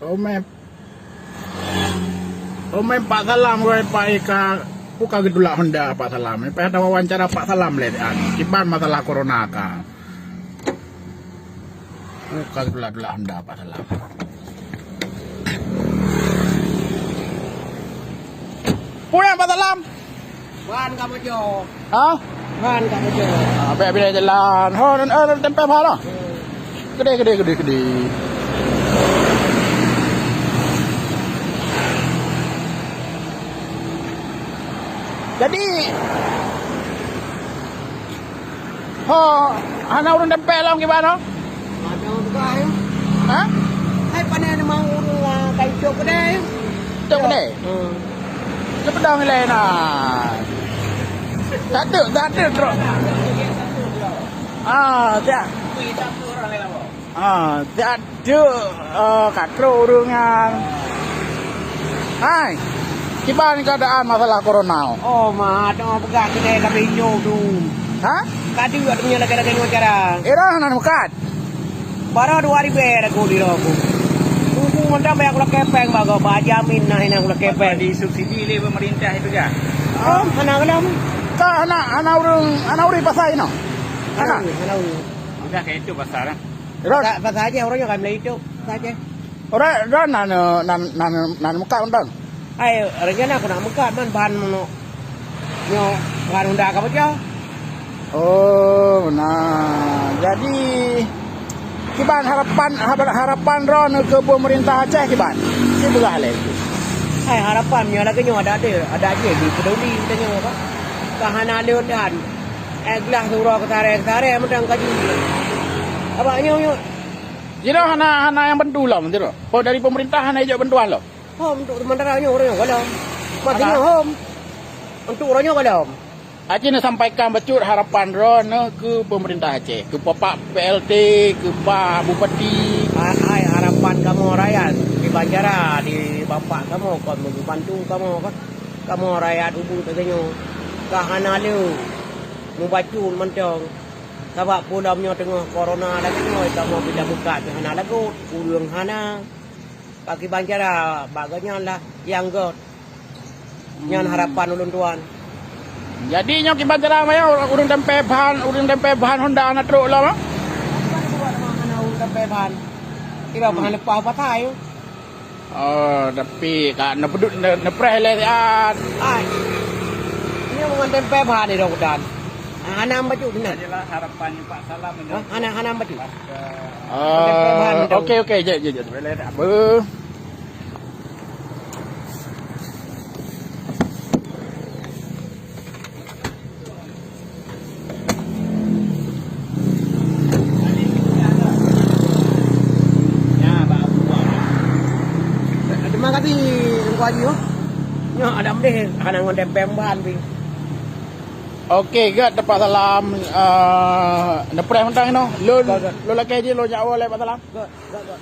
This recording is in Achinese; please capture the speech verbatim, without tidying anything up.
Omé, omé Pak Salam, wai Pak Eka, buka geutulak Honda Pak Salam. Payah tawawancara Pak Salam lé, an, kiban masalah corona ka. Buka geutulak-tulak Honda Pak Salam. Pulang Pak Salam. Ban ka boco. Ha? Ban ka boco. Ah, bèk bilai jalan. Ho, nan, eh, nan tempel pha lah. Keudéh, keudéh, keudéh, keudéh. Jadi, ho, hana ureueng tempel lom kiban, ho? Ada orang pegang, ya. Ha? Hai, pandai nama ureueng, ah, kai cok kedai. Cok kedai? Hmm. Dia pedang nilai nah. Tak ada, tak ada trok. Ah, tak. Ah, tak ada, ah, ka trok ureueng nyan. Hai, kiban keadaan masalah corona? Oh, ma, ada peugah kedai kami hijau tu. Ha? Kadu ada punya lagi-lagi wawancara. Era hana meukat. Baru dua ribu aku di aku. Buku mantap banyak ulah kepeng bago, ba jamin nah ini ulah kepeng. Disubsidi lé pemerintah itu ya. Oh, hana kenapa? Ka hana, hana ureueng, hana ureueng pasai no. Hana. Hana ureueng. Udah kayak itu pasar, ah. Ron. Pasar aja orangnya kan mulai itu. Pasar aja. Ora, ora nan, nan, nan, nan meukat mantong. Hai, rencana aku nak meukat man bahan meunoe. Nyoe bahan honda ka baca. Oh, nah. Jadi, kiban harapan, harapan droeneuh keu pemerintah Aceh kiban? Sibeugah lé. Hai, harapan nyoe lagèe nyoe ada, ada, ada aja di peduli kita nyoe, Pak. Ka hana lé dan. Eh, gelah surok keutare-keutare mantong kaji. Abang nyoe, nyoe. Jinoe hana, hana nyang bantu lom, jinoe. Po dari pemerintah hana ijok bantuan lom. Hom untuk sementara nyoe ureueng nyoe gohlom. Maksudnya hom untuk ureueng nyoe gohlom. Aceh neusampaikan bacut harapan droeneuh keu pemerintah Aceh, keu Bapak P L T, keu Pak Bupati. Hai, hai harapan kamoe rakyat di Banjara, di Bapak kamoe kon meubantu kamoe kan. Kamoe rakyat ubu teuh nyoe ka hana lé mubacut mantong. Sabab peue lom nyoe teungoh corona lagèe nyoe, kamoe bila buka pih hana lagot, ureueng hana. Bak kiban cara, bak gobnyan lah nyang göt. Nyan harapan ulôn tuan. Jadi nyoe kiban cara maya ureueng tempel bahan, ureueng tempel bahan honda na trok lom, ah? Hana ureueng tempel bahan. Kira bahan leupah patai. Oh, tapi ka neupeudut, ne-, neupreh lé siat. Ai. Nyoe ngon tempel bahan di dokdan. Hana bacut sinan. Adalah harapan Pak Salam. Hah? Hana, hana bacut. Oh, oke, oke, jeuet, jeuet, jeuet. Boleh tak apa? Terima kasih, Teungku Haji, oh. Nyoe ada meuléh, hana ngon tempel ban pih. Oke, göt, Pak Salam, eh, neupreh mantong inoe. Lôn, göt, göt. Lôn lakèe jih, lôn jak woe lé Pak Salam. Göt, göt, göt.